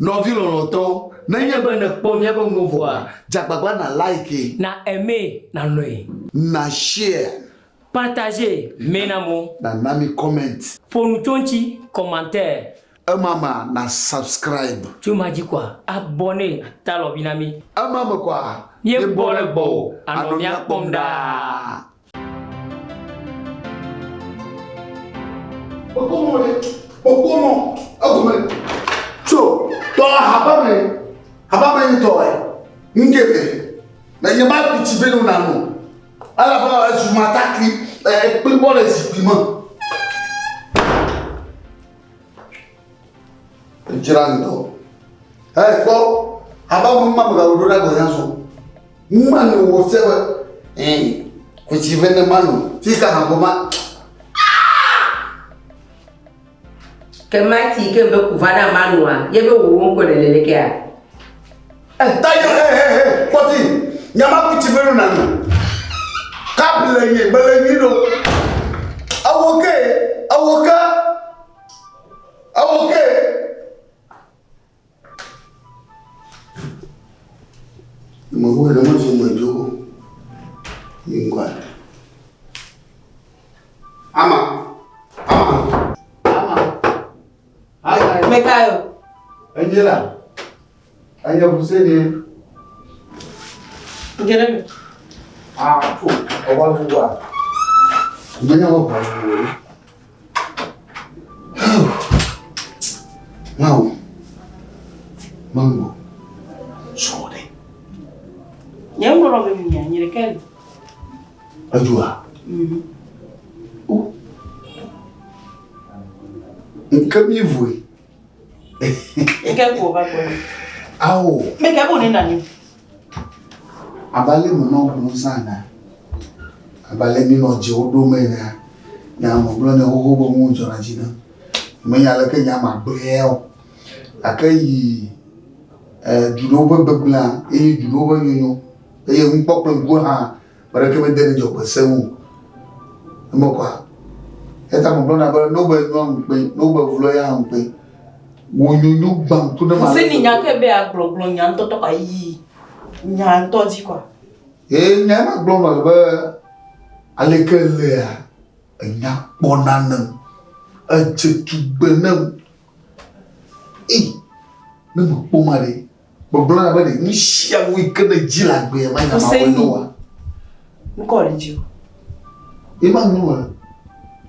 Nɔvi lɔlɔ̃tɔwo, nenye be nèkpɔ míaƒe nuwo vɔa, dze agbagba na like. Na aimer, na lɔ̃e. Na share. Partager, me na amewo. Na na mí comment. Ƒo nu tso eŋuti, commentaire. Ema mea, na subscribe. Tso ema dzi koa, abonner, ate alɔvi na mí. Ema me koa, míegbɔ ɖe gbɔwò, anɔ mía kpɔm ɖaa. Kpokpomɔ ɖe, kpokpomɔ, egɔme tso tɔ haba me, haba me ŋutɔ ɛ, ŋke me, me nye ma ku tsi ve no na no, elabe ezu matakli, ekplibɔ le zikpui me. Edzra ŋutɔ. Ɛ kpɔ, haba me ŋma me gaɖo ɖa gbɔ ya zɔ. Ŋma no wɔ fia be, ɛ, ku tsi ve ne ma no, fi ka hã ma. Ke mati ke be ku va na manua, ye be wo ŋkɔ ne le lekea? Eh, tayo, eh, eh, eh, kpɔti, nyama ku tsi ve no na no. Kap le nye, me le nyui ɖo. Ewo ke, ewo ke, ewo ke. Mewo ɖe mezu me dzo o. Yi ŋgɔa. Ama, ama, ama. Ayi. Meka yo. Enye la. Enye ʋusɛ ni. Ngere mi. Ah, fo, ɔwa ʋu wa. Menya wɔ ʋu o. Mawu, mango, srɔ̃ ɖe. Nye ŋgɔ be mi nye ɖeka li. Edzoa? Mhm. O. Nke mi voe. Nke ko va gbɔ. Awo. Me ke bo ne nani. Abe ale menɔ gblɔm zã enea, abe ale míenɔ dzewo ɖom enea, nya megblɔ nɛ xoxo be nuwo dzɔna dzi nam. Menya aleke nya ma gblɔe o. Gake yi du ɖewo ƒe gbegblẽa eye du ɖewo ƒe nyonyo eye nukpɔ kple ŋku hã ame ɖeke mede ne dzɔgbese ŋu o. Eme kɔa? Eya ta megblɔna be ne wobe nyoa ŋukpe, ne wobe vloa ya hã ŋukpe. Wò nyonyo gbã ŋku ne ma. Fuseni nya ke be agblɔ gblɔ nya ŋutɔ tɔ kwa yi nya ŋutɔ dzi kwa. Ee nya ma gblɔ mele be aleke lea enya kpɔna nem edze tugbe nem. Ei ne mekpɔ ma ɖe megblɔna be ɖe nu sia nu yi ke ne dzi le agbea ma nya ma wɔe ne wa. Ŋkɔ le dzi o. Ye ma nu me.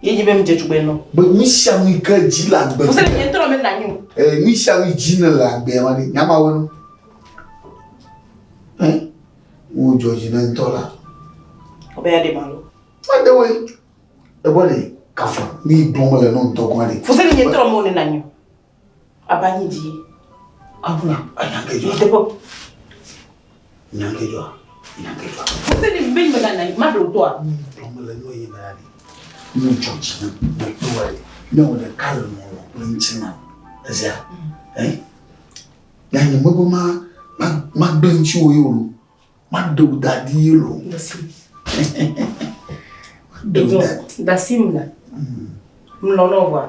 Ye dzi be mi dze tugbe nɔ. Be nu sia nu yi ke dzi le agbe. Fuseni nye ŋutɔ me na nyi o. Ee nu sia nu yi dzi ne le agbea ma ɖe nya ma wɔe no. Ɛ wo dzɔ dzi ne ŋutɔ la. Wo be ya ɖe ma lo. Ma ɖe woe. Ebɔ ɖe kafu nu yi gblɔm mele nɔ ŋutɔ gɔ̃ ɖe. Fuseni nye ŋutɔ me wo ne na nyi o. Aba nyi dzi. Abu anya ke dzɔ. Teƒe. Nya ke dzɔ. Nya ke dzɔ. Fuseni be me na ma ɖo toa. Gblɔm mele nɔ yi me la ɖe. Nu dzɔ dzi na me kpɔ wa ɖe. Ne wò ɖeka le lɔlɔ kple ŋutilã. Ezia. Ɛ. Nya nye me be ma ma ma gblẽ ŋutiwò ye o lo. Maɖe wò da ɖi ye lo. Dasi. Maɖe wò da ɖi. Dasi mu la. Mlɔ nɔ vɔa.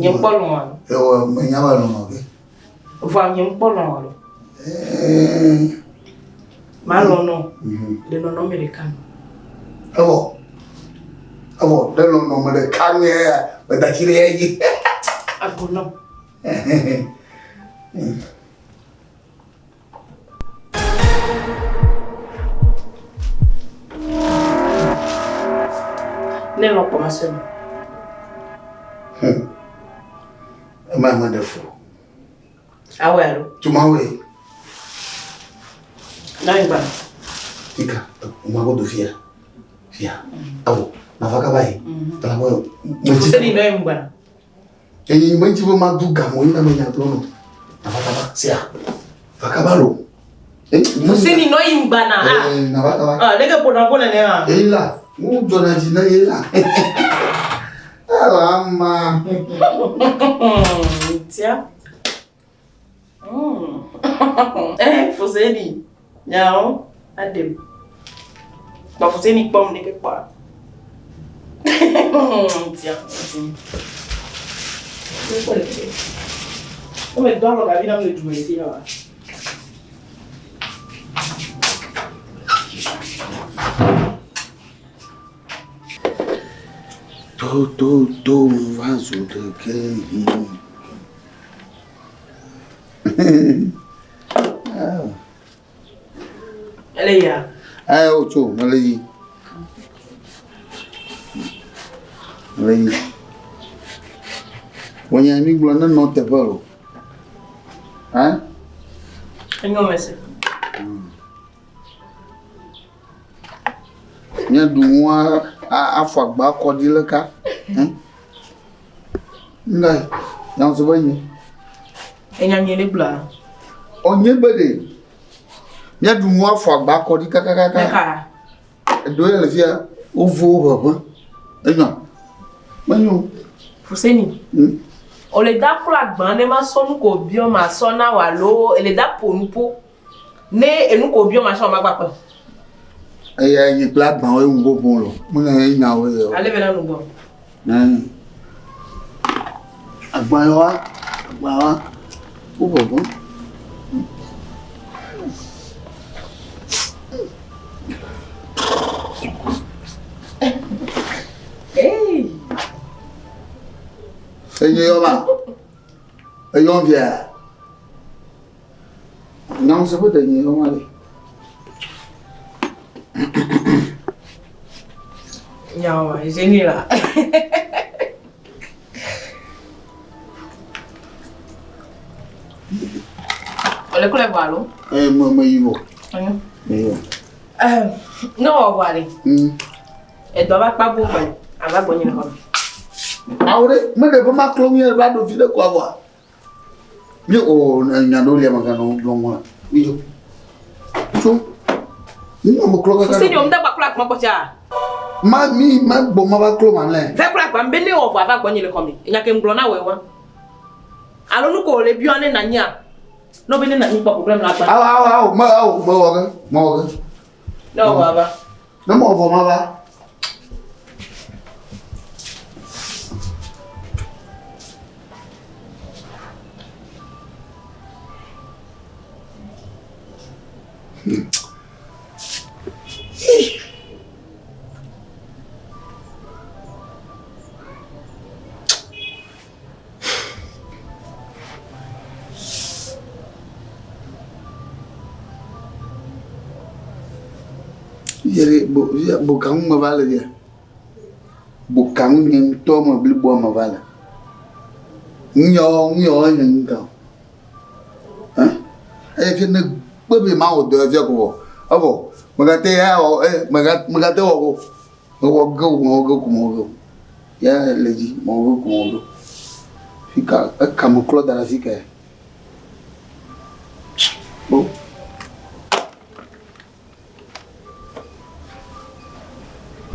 Nye ŋkpɔ lɔ̃ alo. Ewɔ menya be lɔ̃ nɔ ge. Vɔa nye ŋkpɔ lɔ̃ alo. Malɔ̃ nɔ le nɔnɔme ɖeka nu. Evɔ evɔ ɖe nɔnɔme ɖeka nu ya meda asi ɖe ya dzi. Agbo nɔ. Ne lɔ kpɔ masɔ nu. Ema me ɖe fu. Awɔe alo? Tuma wɔe. Na yi gba. Tika, o ma ko do fia. Fia. Awo, na fa kaba yi. Tala bo. Fuseni no yi gba. Eye medzi be madu ga mo yina menya gblɔ nɔ. Nava kaba sia. Va kaba lo. Fuseni nɔ yi ŋgbana. Ee, nava kaba. Ah, leke ƒona ƒo nene ha. Eyi la, nu dzɔna dzi na ye la. Ela ma. Tia. Eh, Fuseni. Nyawo, adem. Ba Fuseni kpɔm ɖeke kpɔa. Tia. Wome do alɔ gavi nam le du me fi ya wa. To to to va zu ɖeke hi. Ele ya. Ɛ o tso mele yi. Mele yi. Wònya mi gblɔ ne nɔ teƒe o. Ɛ? Enyo mese. Míaɖu nua afɔ agba kɔ ɖi leka. Ŋga nyawo be nyi. Enya nyui ne gblɔa. Ɔnye be ɖe. Míaɖu nua afɔ agba kɔ ɖi kakakaka. Meka. Eɖewo ya le fia wovo ʋeʋẽ. Enyo. Menyo. Fuseni. Ole da klɔ agba ne ma sɔ nu ko biɔ ma sɔ na wa alo ele da ƒo nu ƒo. Ne enu ko biɔ ma sɔ ma gba kpe. Eya nye kple agbawo ye ŋu ƒoƒo lo. Mele ye nyawo ye o. Ale be na nu gbɔ. Agba wa, agba wa, wo ʋeʋẽ. Hey. Enye yɔ ma. Eyɔ via. Nyawo se be ɖe nye yɔ ma ɖe. Nyawo, génie la. Ole kule vɔ alo? Eh, me me yi vɔ. Enyo. Me yi vɔ. Eh, ne wɔ vɔ ale. Edɔ va kpa bo gbɔ. Ava gbɔ nye le xɔ me. Awo ɖe, me ɖe be ma klɔ ŋu va ɖo fi ɖe ko avɔa. Mi o nya ɖewo lia meganɔ gblɔm o. Mi dzo. Tso. Mi nɔ me klɔ kaka. Fuseni o ŋdagba klɔ agba kpɔtsa. Ma mi ma gbɔ ma va klɔ ma lɛ. Vɛ klɔ agba be ne wɔ vɔ ava gbɔ nye le xɔ me. Enya ke ŋgblɔ na wɔ wa. Alo nu ko le biɔ ne na nyia. No be ne na nyi kpɔ problème la agba. Awo awo awo me awo me wɔ ge me wɔ ge. Ne wɔ vɔ ava. Ne me wɔ vɔ ma va. Yere bo via bo ka ŋu me va le via. Bo ka ŋu nye ŋutɔ me bliboa me va le. Ŋuyɔ ŋuyɔ nye ŋka o. Hã? Eye fia ne kpe be mawɔ dɔ ya fia ko vɔ. Evɔ megate ya wɔ e mega megate wɔ ko. Mewɔ ge o mewɔ ge ko mewɔ ge o. Ya le dzi mewɔ ge ko mewɔ ge o. Fika eka me klɔ da ɖe afi ka ya. Kpɔ.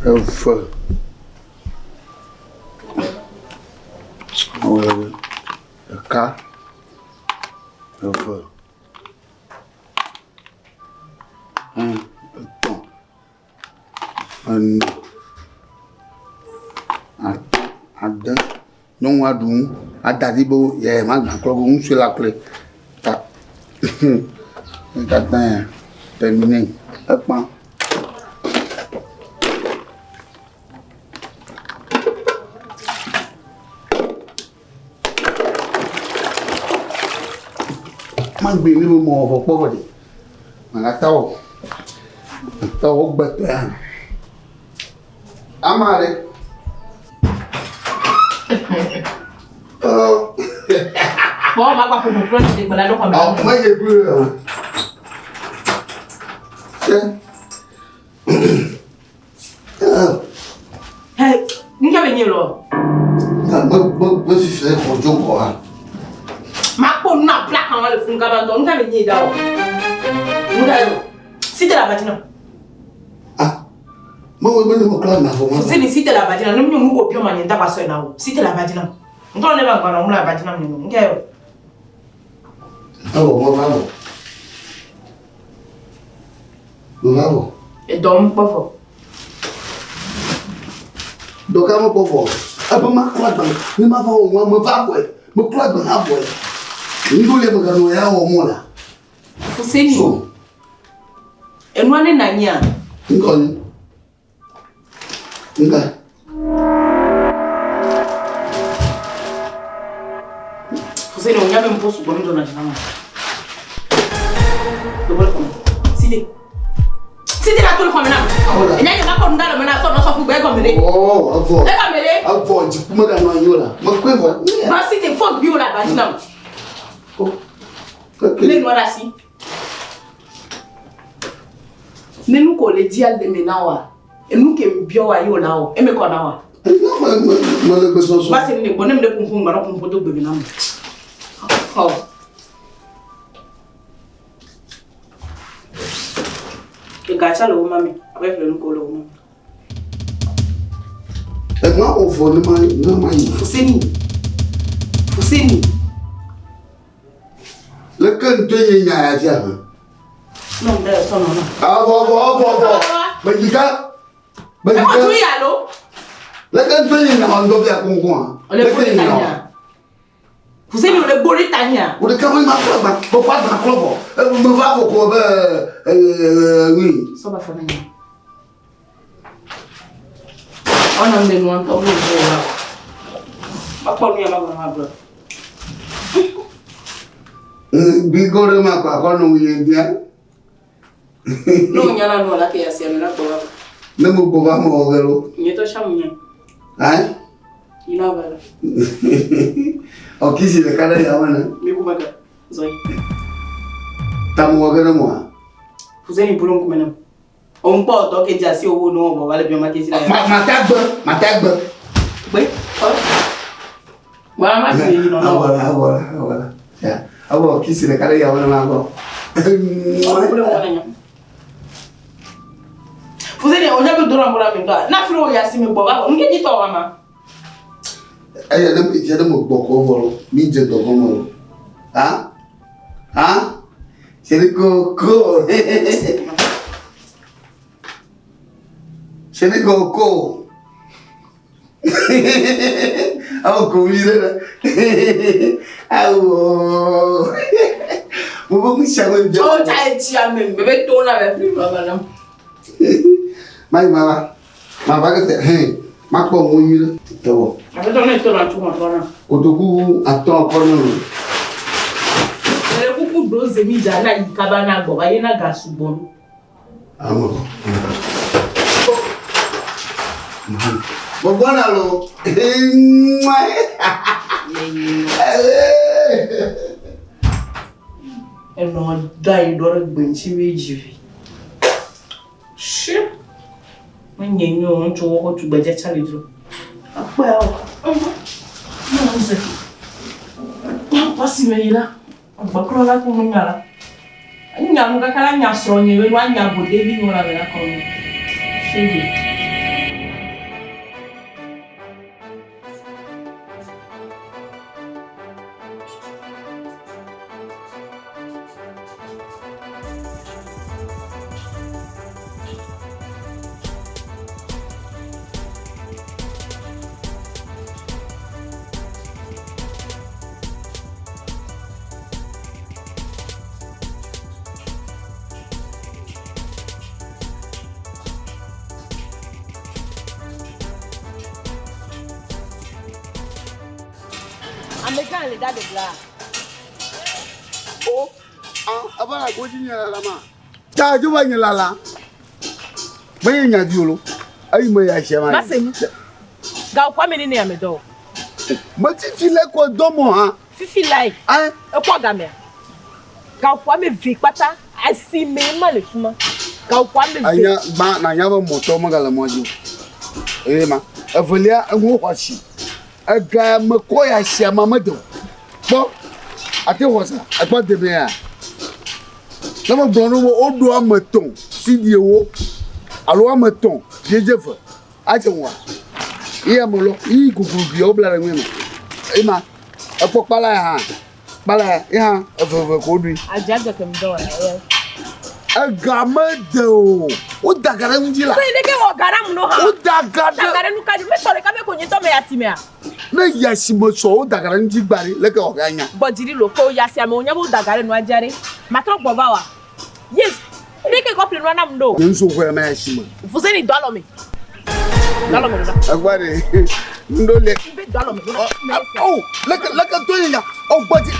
Eve. Ɖeka. Eve. Etɔ̃. Ene. Atɔ̃. Ade. Nyɔnua ɖu nu. Ada ɖi be ye ma gba klɔ ge o. Ŋutsu la klɔe. Ta katã ya terminé. Ekpã. Magbe mi be mewɔ vɔ kpɔ vɔ ɖe. Magata wɔ. Ata wɔ gbetɔ ya. Ama ɖe. Kpɔ ma gba ƒoƒo kple tsi gbe la ɖo xɔme. Ɔ me ye kple o. Se. Hey, ŋka be nye lɔ. Na me me me fifi le xɔ dzo kɔ ha. Ma kpɔ nu na pla kan le fun kaba ŋutɔ. Ŋka be nye da o. Ŋka ye o. Si te la vagina. Ah. Me wo be ne me klɔ na vɔ ma. Si ni si te la vagina. Ne mi nu ko biɔ ma nye ŋda ba sɔe na o. Si te la vagina. Ŋutɔ ne ba gbana mu la vagina mi nu. Ŋka ye o. Awɔ me va vɔ. Me va vɔ. Edɔ ŋu kpɔ vɔ. Dɔ ka me kpɔ vɔ. Ebe ma klɔ agba ne ma va wɔ nua me va vɔe. Me klɔ agba na vɔe. Ŋɖo le meganɔ ya wɔm o la. Fuseni. So. Enua ne na nyia. Ŋkɔ ni. Ŋka. Fuseni o nya be ŋpo sugbɔ mi dɔna dzi na ma. Dobo le xɔme. Site. Site la to le xɔme na. Enya nye ma kɔ nu da le me na sɔ nɔ sɔ ƒu gbe egɔme ɖe. Oh, evɔ. Egɔme ɖe. Evɔ dziku meganɔ anyi o la. Mekɔe vɔ. Ba site fɔ gbi o le aba dzi nam. Oh. Ne nua ɖe asi. Ne nu ko le dzia le me na wa. Enu ke biɔ wa yi o la o. Eme kɔ na wa. Mele gbesɔsɔ. Ba se ne gbɔ ne mi ɖe kunkun gba kunkun do gbe me na mo. Ɔ. Egatsa le wo ma me. Abe ƒle nu ko le wo ma me. Enua o vɔ ne ma ne ma yi. Fuseni. Fuseni. Leke ŋutɔ ye nya ya fia hã? No, ɖe sɔ nɔ na. Avɔ vɔ vɔ vɔ. Medzika. Medzika. Ɛkɔ tu ya lo. Leke ŋutɔ ye nya ŋutɔ fia kunkun a? Ole gbori ta nya. Fuseni ole gbori ta nya. O de kama ma kɔ gba kɔ kɔ agba kɔ vɔ. Me va vɔ ko be ee ŋui. Sɔ ba fɔ na nya. Ɔna ŋde nua ŋutɔ wo le wa. Makpɔ nu ya ma gblɔ ma gblɔ. Gbigɔ ɖe ma kɔ akɔ nɔ ŋunye bia. Ne o nya la nua la ke ya sia me la gbɔ va. Ne mo gbɔ va me wɔ ge lo. Nye tɔ sia mo nya. Ayi. Yina va la. Ɔ kisi ɖeka ɖe ya me ne. Mi ku baka. Zɔyi. Ta mo wɔ ge ɖe moa? Fuseni bolo ŋkume nam. O ŋkpɔ dɔ ke dze asi owó ne wɔ va le biɔ ma ke si la. Ma ma ta gbe, ma ta gbe. Gbe. Ɔ. Wa ma si yi nɔ na. Awɔ la, awɔ la, awɔ la. Ya. Awɔ kisi ɖeka ɖe ya me ne ma gbɔ. Fuseni o nya be dora mbora mi tɔ. Na firi o ya si mi gbɔ va. Nke dzi tɔ wa ma. Eya ne mi dze ne mo gbɔ kɔ vɔ lo, mi dze dɔ gɔme lo. Ha? Ha? Chéri koko. Chéri koko. Awo ko mi ɖe. Awo. Mo bo mi sia mo dze. O ta etsi ame bebe to na be fi ma na. Mayi ma va. Ma va ke te he. Ma kpɔ mo nyui ɖe. Tewɔ. Aƒetɔ ne to na tso ma tɔ na. Kotoku atɔ kɔ ne o. Ele kuku do zemi dza na yi kaba na gbɔ va ye na ga sugbɔ ɖo. Ame. Gbɔgbɔ na lo. Enɔ da yi ɖɔ ɖe gbe ŋuti be dzi vi. Shi. Menye nyo ŋutsu wo xɔ tugbedze tsa li dro. Akpɔe o. Ne wo ze. Akpɔ si me yi la. Agbaklɔ la ko nya la. Nya nu kaka la nya srɔ̃ nye be nua nya go ɖevi nyɔ la me la kɔ nu. Shege. Amegã le da de bla. O, ah, eva la godzi nye lala ma. Ta dzo va nye lala. Menye nya vi o lo. Eyi me ya sia ma. Mase nu. Ga wò ame nene ame dɔ. Metiti le kɔ dɔ mɔ hã. Fifi lai. Ɛ. Ekpɔ gamea. Ga wò ame ve kpata. Asi me ma le fuma. Ga wò ame ve. Anya gba na nya be mɔtɔ megale mɔ dzi o. Eye ma. Evelia eŋu xɔ asi. Ega me kɔ ya sia ma mede o. Kpɔ ate xɔ sa ekpɔ demea. Ne megblɔ no be woɖo ame tɔ̃ si ewo alo ame tɔ̃ biedze ve adze ŋua. Ye ame lɔ yi gugluguiawo wobla ɖe ŋue me. Eye ma ekpɔ kpala ya hã. Kpala ya ye hã eve eve ko woɖui. Adza gake mi dɔ wɔna ye. Ega mede o. Woda ga ɖe ŋuti la. Fuseni ɖeke wɔ ga ɖe amu hã. Woda ga ɖe. Da ga ɖe nu ka dzi. Mesɔ ɖeka be ko nye ŋutɔ me yi asimea. Ne yi asime sɔ woda ga ɖe ŋuti gba ɖe leke wɔ ga nya. Gbɔ dzi ɖi lo ke wo yi asiame wonya be woda ga ɖe nua dzi aɖe. Matrɔ gbɔ va wa. Yes. Ɖeke kɔ ƒle nua nam ɖo. Nye ŋsu xɔe ma yi asime. Fuseni do alɔ me. Do alɔ me ɖo ɖa. Egba ɖe. Ŋɖo le. Be do alɔ me ɖo ɖa. Oh, leke leke to yi nya. Oh, gbɔ dzi.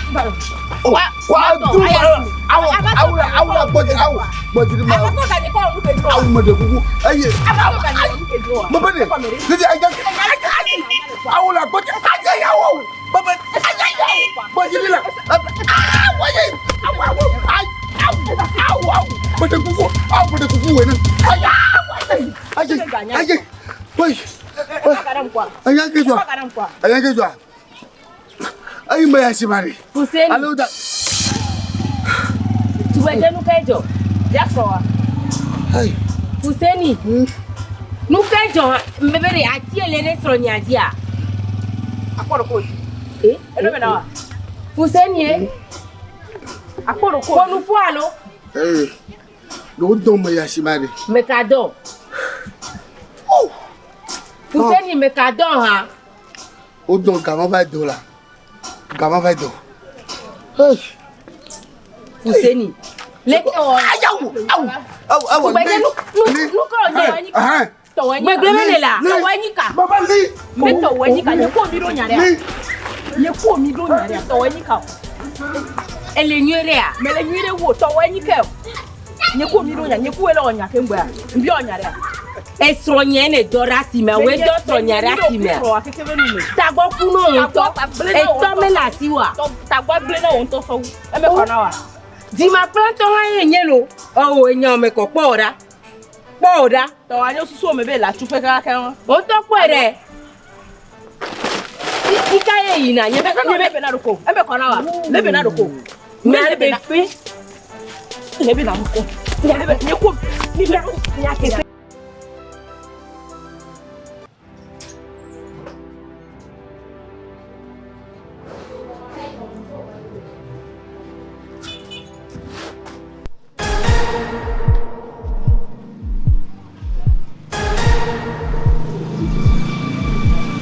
Oh, kwa du awo awo awo la gbɔ dzi awo gbɔ dzi ma. Awo me ɖe kuku. Eye. Me be ɖe. Leke ayi awo la gbɔ dzi. Ayi awo. Me be ayi awo. Gbɔ dzi la. Awo ayi awo awo ayi awo awo. Me ɖe kuku. Awo me ɖe kuku wɛ ne. Ayi awo ayi ayi ayi. Oyi. Ayi ke jɔ. Ayi ke jɔ. Ayi me ya si ma ɖe. Fuseni. Alo da. Tugbedze nu kae dzɔ? Ya srɔ̃ wa. Ayi. Fuseni. Nu kae dzɔ? Mebe ɖe atie le ɖe srɔ̃nyea dzia? Akpɔ ɖe ko dzi. Eh? Eɖo me na wa. Fuseni ye. Akpɔ ɖe ko. Ƒo nu ƒu alo? Ee. Ɖe wodɔn me ya si ma ɖe. Meka dɔn. Fuseni meka dɔn hã. Wodɔn gama va do la. Gama va do. Hey. Fuseni. Leke wɔ. Ayi awu awu awu awu. Tugbedze nu nu nu ka wònye? Gbegblẽ mele la. Tɔwɔ nyi ka. Baba li. Me tɔwɔ nyi ka. Nye ko mi ɖo nya ɖea. Li. Nye ko mi ɖo nya ɖea. Tɔwɔ nyi ka o. Ele nyuie ɖea? Mele nyuie ɖe wo. Tɔwɔ nyi ke o. Nye ko mi ɖo nya. Nye ko ele wɔ nya keŋgbea. Nbi wɔ nya ɖea. Esrɔ̃nye ne dɔ ɖe asime. Woe dɔ srɔ̃nya ɖe asime. Srɔ̃a keke be nu me. Tagbɔ ku no ŋutɔ. Etɔ mele asi wa. Tagbɔ gblẽ na wo ŋutɔ sɔwu. Eme kɔ na wa. Dzimakplɔtɔ hã ye nye lo. Ɔwɔ enya me kɔ kpɔ o ɖa. Kpɔ o ɖa. Tɔwɔ nye susu me be la tu ƒe kaka wa. Wotɔ kpɔe ɖe. Ika ye yina nye be Nye be na ɖo ko. Eme kɔ na wa. Lebe na ɖo ko. nya be fe. Lebe na ɖo ko. Lebe nye ko. Mi be Nya ke.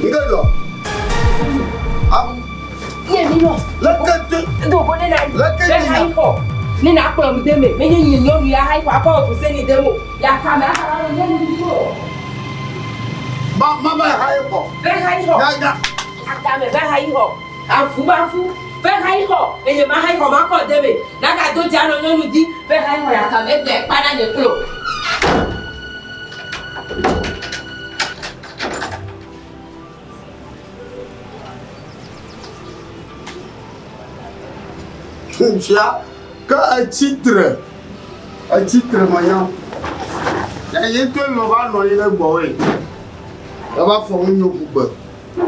Nke jɔ. Awu. Ye mi nɔ. Leke te. Dogo ne na. Leke Be yi ha nya. yi xɔ. Ne na kplɔ mi de me. Menye nye nyɔnu ya ha yi xɔ akɔ Fuseni de mo. Ya kame akaba nɔ nyɔnu vi o. Ma ma ba ha ye kɔ. Be ha yi xɔ. Nya nya. Akame be ha yi xɔ. Afu ba fu. Be ha yi xɔ. Enye ma ha yi xɔ ma kɔ de me. Na ga do dza nɔ nyɔnu di. Be ha yi xɔ ya kame gbe kpa na nye klo. Fia ke etsi tre. Etsi tre me nya. Ya ye to lo va nɔ anyi ɖe gbɔwòe. Eva fɔ ŋu nyo ƒu gbe.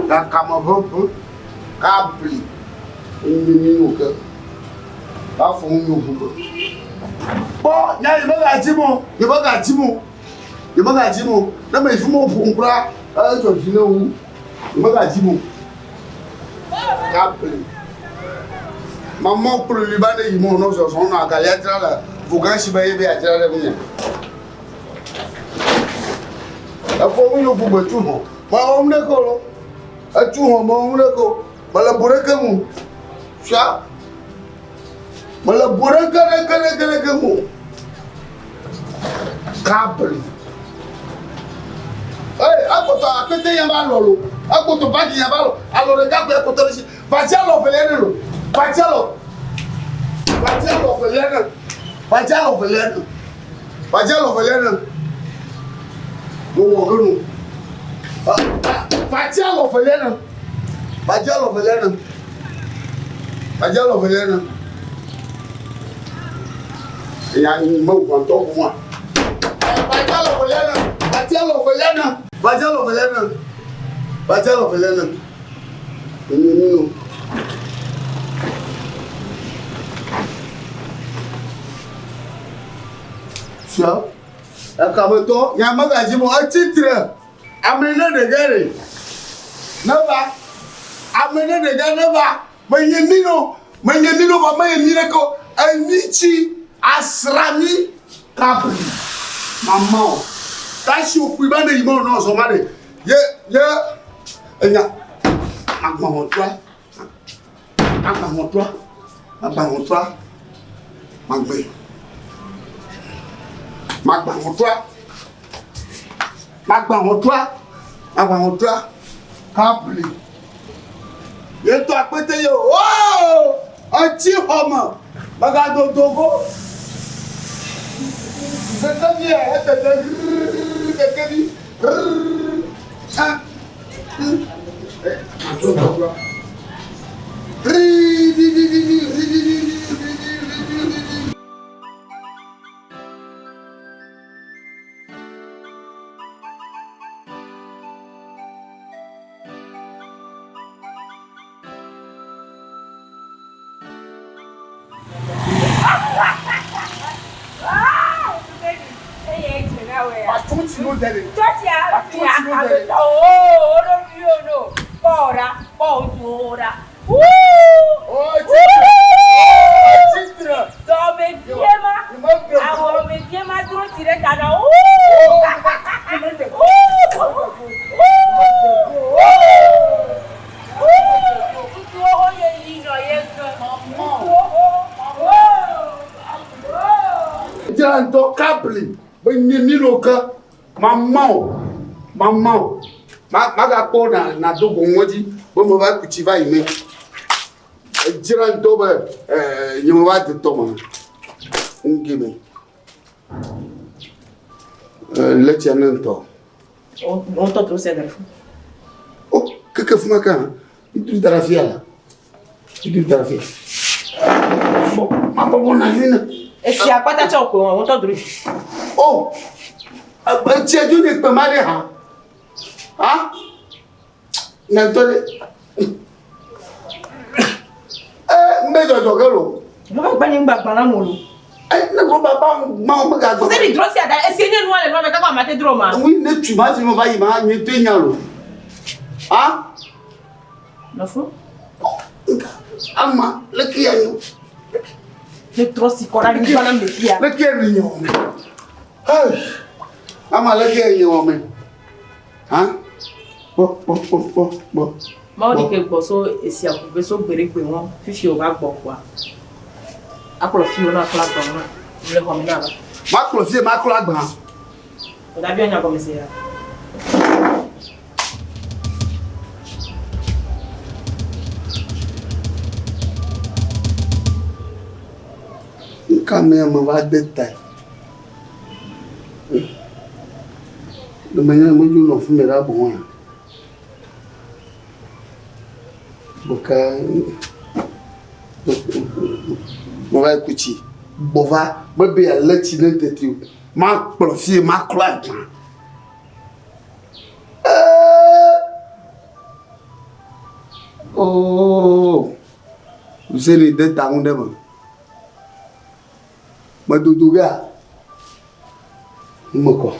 Gakame ʋeʋẽ. Kabli. Enyimi no ke. Va fɔ ŋu nyo ƒu gbe. Kpɔ nya yi megadzi mo. Yi megadzi mo. Yi megadzi mo. Ne me yi fi mo ƒom kura edzɔ dzi ne wu. Yi megadzi mo. Kabli. Mamɔ kplɔ li ba ne yi mo nɔ zɔzɔm nɔ agalia dzra le vogansi be ye be yeadzra ɖe ŋunye. Efɔ ŋu nyo ƒu gbe tu hɔn. Mewɔ nu ɖeke o lo. Etu hɔn mewɔ nu ɖeke o. Mele bo ɖeke ŋu. Fia. Mele bo ɖeke ɖeke ɖeke ɖeke ŋu o. Kabli. Ee, ekpɔtɔ akpete ya va lɔ lo. Ekpɔtɔ bagi ya va lɔ. Alɔ ɖeka koe ekpɔtɔ ɖe si. Bàtí alɔ velia ne lo. Bàtí alɔ. Bàtí alɔ velia ne. Bàtí alɔ velia ne. Bàtí alɔ velia ne. Mo wɔ ge nu. Bàtí alɔ velia ne. Bàtí alɔ velia ne. Bàtí alɔ velia ne. Eya me gbɔntɔ kuma. Bàtí alɔ velia ne. Bàtí alɔ velia ne. Bàtí alɔ velia ne. Bàtí alɔ velia ne. Enye nino. Fia. Ekametɔ nya megadzi mo etsi tre. Ame ne ɖeka ɖe. Ne va. Ame ne ɖeka ne va. Menye mi no. Menye mi no vɔ menye mi ɖeke o. Emi tsi asra mi. Kabli. Mama o. Tashi okui ba ne yi ma no zo ma de. Ye ye enya agbahɔntua. Agbahɔntua. Agbahɔntua. Magbe. Magbahɔntua. Magbahɔntua. Magbahɔntua. Kabli. Ye tɔ akpete ye o. Oo! Etsi xɔme. Megadodo go. Kekevi ya etete kekevi. Dzra ŋutɔ kabli be nye mi lo ke mama o mama o magakpɔ na nado go ŋɔ dzi be meva ku tsi va yi me. Edzra ŋutɔ be nye meva de tɔ me ŋge me. Le tsia ne ŋutɔ. Ŋutɔ to se da fi. O keke fuma kan. Itu da fia la. Itu da fia. Bo ma bo na ni na. Esi akpata tsɔ ko ŋutɔ dro. O. Etsia dzo ne kpe ma ɖe hã. Ha? Ne ŋutɔ ɖe. Ee, ŋbe dzɔdzɔ ge lo. Mo ba gba nye ŋgba gba na mo lo. Ne gblɔ baba ma wo mega gbɔ. Se ni dro sia da esi nye nua le nua me kaka ma te dro ma. Oui, ne tu ma si me va yi ma nye to nya lo. Ha? Nɔfo. Ama le ki ya nyo. Ne trɔ si kɔ ɖe anyigba na me fia. Le ki ya nyo me. Hey. Ama le ki ya nyo me. Ha? Kpɔ kpɔ kpɔ kpɔ kpɔ. Mawu ɖi ke gbɔ so esi akuve so gbe ɖe gbe ŋɔ fifi wòva gbɔ kɔa. Akplɔ fiwo na akplɔ agba na. Le xɔ me na ba. Makplɔ fie maklɔ agba. Wòɖabia nya gɔme se ya. Nka me ame va de tae. Ne menye medzo nɔ fi me ɖa boŋ ya. Boka meva ku tsi gbɔ va mebe yealé tsi ne teti o. Makplɔ fie maklɔ agba. Eee oo Zeni de ta ŋu ɖe me. Medodo gea mekɔ.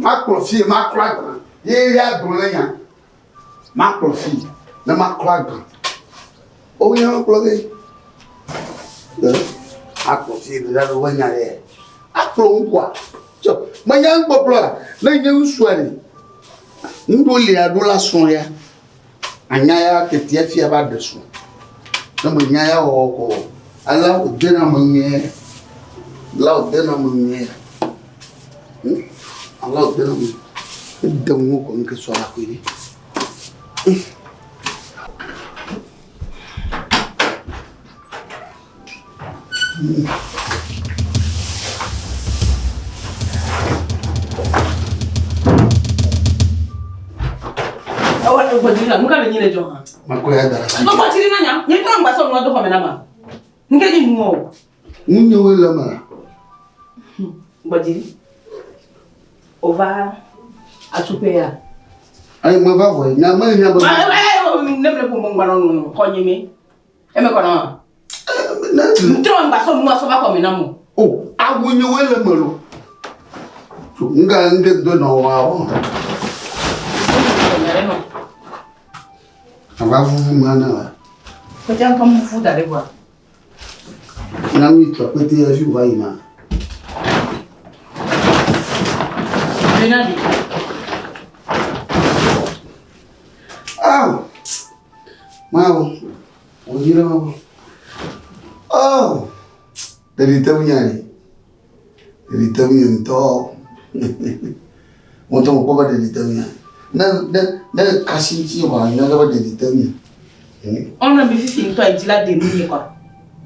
Makplɔ fie maklɔ agba. Ye ya gblɔ ne nya. Makplɔ fie ne maklɔ agba. O nya kplɔ ge. Akplɔ fie ne ɖe wo nya ye. Akplɔ ŋkua. Tsɔ menya ŋkpɔkplɔ ne nye ŋusua ɖe. Ŋɖo lia ɖo la srɔ̃ ya. Anya ya tetea fia va ɖe srɔ̃. Ne menya ya wɔwɔ ko ala wòdena me nyuie. La wòdena me nyuie. Ala wòdena me. Ede ŋu ko ŋke sɔ la koe. Awa gbɔdzi la nu ka le nyi le dzɔ hã. Makɔ ya da ɖe. No gbɔdzi na nya. Nye ŋutɔ ŋgba sɔ nua do xɔ me na ma. Nke nyi nu o. Ŋunyewoe le eme. Gbɔdzi. Ova atuƒe ya. Ayi meva vɔ nya me nya be. Ne mle ƒo ŋgba nɔ nu xɔ nye me. Eme kɔ na ma. Ne Ŋutɔ ŋgba sɔ nua sɔ va xɔ me na mo. o awu nyewoe le eme lo. Nga ŋge do nɔ wa o. Ava vuvu ma na la. Kɔdzi ŋutɔ mu fu da ɖe gbɔa. Na nu tɔ kpete ya fi wòva yi ma. Bena ɖi. Aw! Mawu, wò dzi ɖe ma gbɔ. Oh! Ɖeɖi te ŋunye ali. Ɖeɖi te ŋunye ŋutɔ. Wò ŋutɔ mekpɔ be ɖeɖi te ŋunye. Ne ne ne kasi ŋuti kɔa, nya be ɖeɖi te ŋunye. Ɔna be fifi ŋutɔ edzi la de nunye kɔa.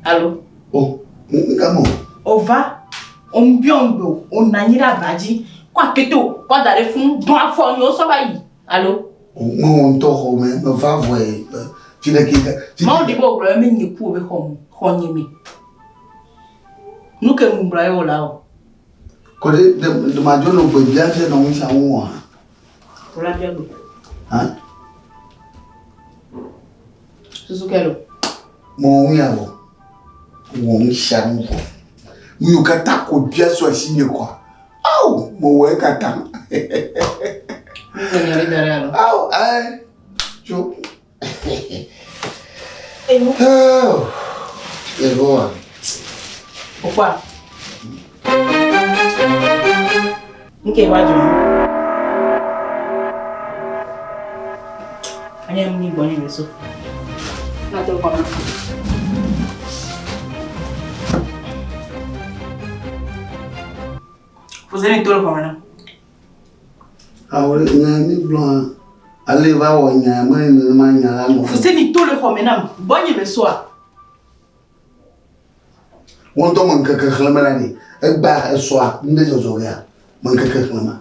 Alo? O, ŋka mɔ. Ova, ombiɔ ŋgbe o, onɔ anyi ɖe aba dzi, kɔ aketo kɔ da ɖe funu, dɔn afɔ nye wosɔ va yi. Alo? O, me wò ŋutɔ xɔ me, meva vɔe, fi ɖe ke. Mawu ɖi be wògblɔ be menye ku be xɔ xɔ nye me. Nu ke ŋugblɔ ye wòle awɔ. Kɔ ɖe ɖe ɖe madzo nɔ gbe bia fia nɔ ŋu sia ŋu wɔ hã. Wòla bia gbe. Hã? Susu ke lo. Mɔ ŋu ya vɔ. Wɔ ŋu sia ŋu vɔ. Nu yiwo katã ko bia so asi nye kɔa. Ao, mewɔ ekatã. Nu gbe nya ɖe da ɖe alo? Ao, ae. Tso. Enu. Oh, Yehowa. Okwa. Nke wa dzɔ. Anya mu ni gbɔ nye so. Na to kɔma. Fuseni to le xɔme na. Awo nya mi gblɔ ale va wɔ nya me nenema nya la nɔ. Fuseni to le xɔme nam. Gbɔ nye me soa. Wo ŋutɔ me ŋkeke xlẽme la ɖi. Egba esɔa nu ɖe dzɔdzɔ gea me ŋkeke xlẽme.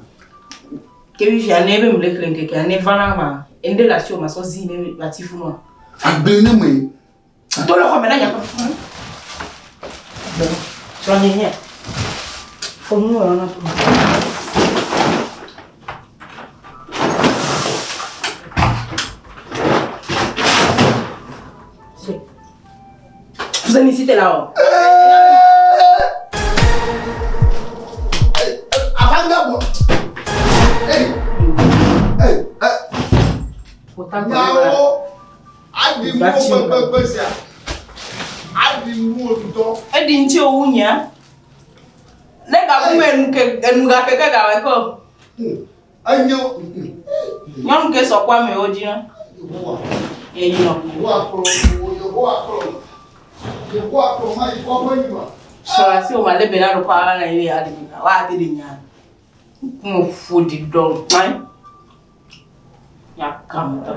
Ke fifia ne be mle xlẽ ŋkekea ne va na ma ende le asiwò masɔ zi ne mati funua. Agble ne me. To le xɔme na nya. Srɔ̃nye nye. Fo nu wɔ na to. Fuseni si te la o. Abanga bo. Hey. Hey. Nyawo aɖi mu gbegbe sia. Aɖi mu ŋutɔ. Eɖi ŋuti owu nyea. Ne gabu me enu ke enu ga keke ga wɔ kɔ. Enyo. Nyɔnu ke sɔ kɔ amewo dzi na. Ye yi nɔ. Yehowa kplɔ Yehowa kplɔ Yehowa kplɔ ma yi kɔƒe yi ma. Sɔ asi o ma le be na ɖo kɔ ala na yi ya ɖe wa te ɖe nya. Mo ƒo ɖi dɔ kpan. Ya kam tɔ.